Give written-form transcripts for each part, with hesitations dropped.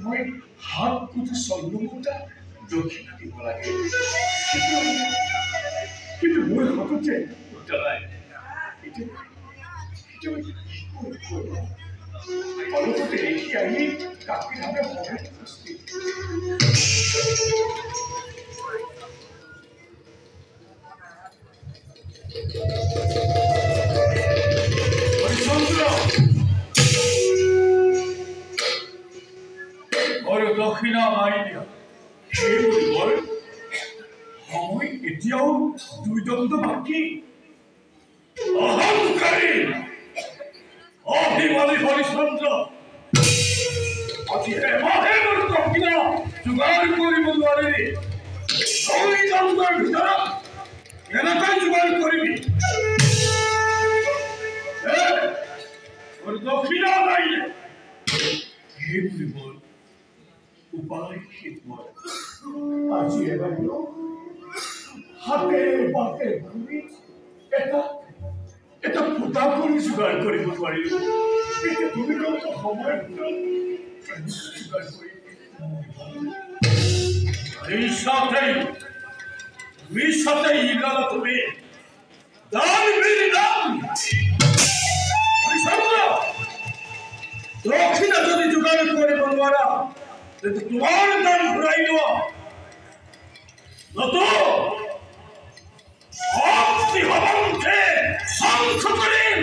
মই 7 কোটি স্বৰ্ণমুদ্ৰা দক্ষিণা দিব লাগে। কিন্তু মোৰ হাতত যে মুদ্ৰা নাই। এতিয়া অলপতে ৰেখি আহি কাকীভাৱে সভাত উপস্থিত। হৰিচন্দ্ৰ, মোৰ দক্ষিণা মাৰি দিয়া। সেই বুলিবৰ সময় এতিয়াও 2 দণ্ড বাকী। অহংকাৰী অভিমানী হৰিচন্দ্ৰ, আজি এমাহে মোৰ দক্ষিণা যোগাৰ কৰিব নোৱাৰিলি, 2 দণ্ডৰ ভিতৰত কেনেকৈ যোগাৰ কৰিবি? মোৰ দক্ষিণা নাই। সেই বুলিবৰ উপায়হীন মই আজি এবাৰ হাতে বাটে ঘূৰি এটা এটা ফুটা কৰি যোগাৰ কৰিব নোৱাৰিলো। এতিয়া তুমি কওঁতে সময়ৰ ভিতৰত যোগাৰ কৰিম? মিছাতে ইলালা তুমি দান বীৰ দান। দক্ষিণা যদি যোগাৰ কৰিব নোৱাৰা, তেন্তে তোমাৰ দান ঘূৰাই লোৱা, নতু অগ্নি হবন্থে ধ্বংস কৰিম।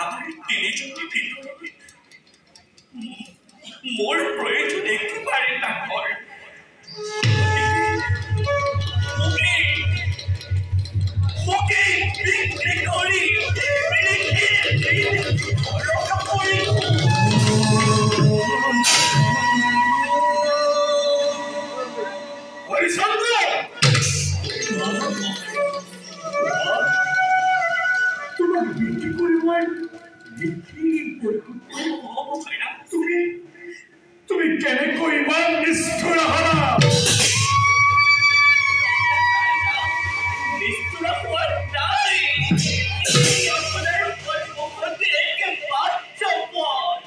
আমাৰ তিনিজনীৰ ভিতৰত মোৰ প্ৰয়োজন একেবাৰে ডাঙৰ। মোকেই বিক্ৰী কৰি ৰক্ষা কৰি। হৰিচন্দ্ৰ, তোমাক বিক্ৰী কৰি মই পৰিশোধ কৰিম। তুমি তুমি কেনেকৈ ইমান নিষ্ঠুৰ হলা? নিষ্ঠুৰ হোৱা নাই, আপোনাৰ সন্মুখতে একেমাত্ৰ পথ।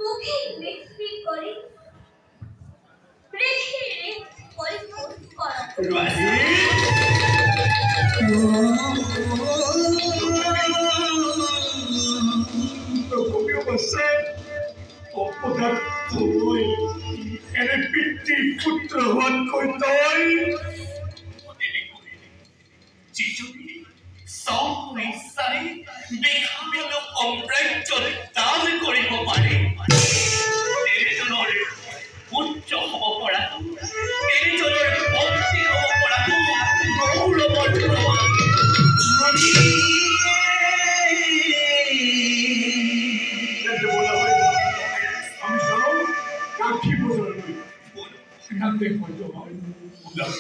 মুখে বিক্ৰি কৰে ৰেখে ঋণ পৰিশোধ কৰা। তথাপিও আছে অপদাৰ্থ মই এনে পিতৃ পুত্ৰ হোৱাতকৈ তই যিজনী স্ব ইচ্ছাৰে বিশাল সাম্ৰাজ্য দান কৰিব পাৰে, তেনেজনৰ পুত্ৰ হ'ব পৰাটো, তেনেজনৰ পত্নী হ'ব পৰাটো গৌৰৱৰ কথা। তেন্তে বলা হয় আমি যাওঁ কাঠি বজাৰলৈ, সেখান থেকে হয়তো মই ওলাম।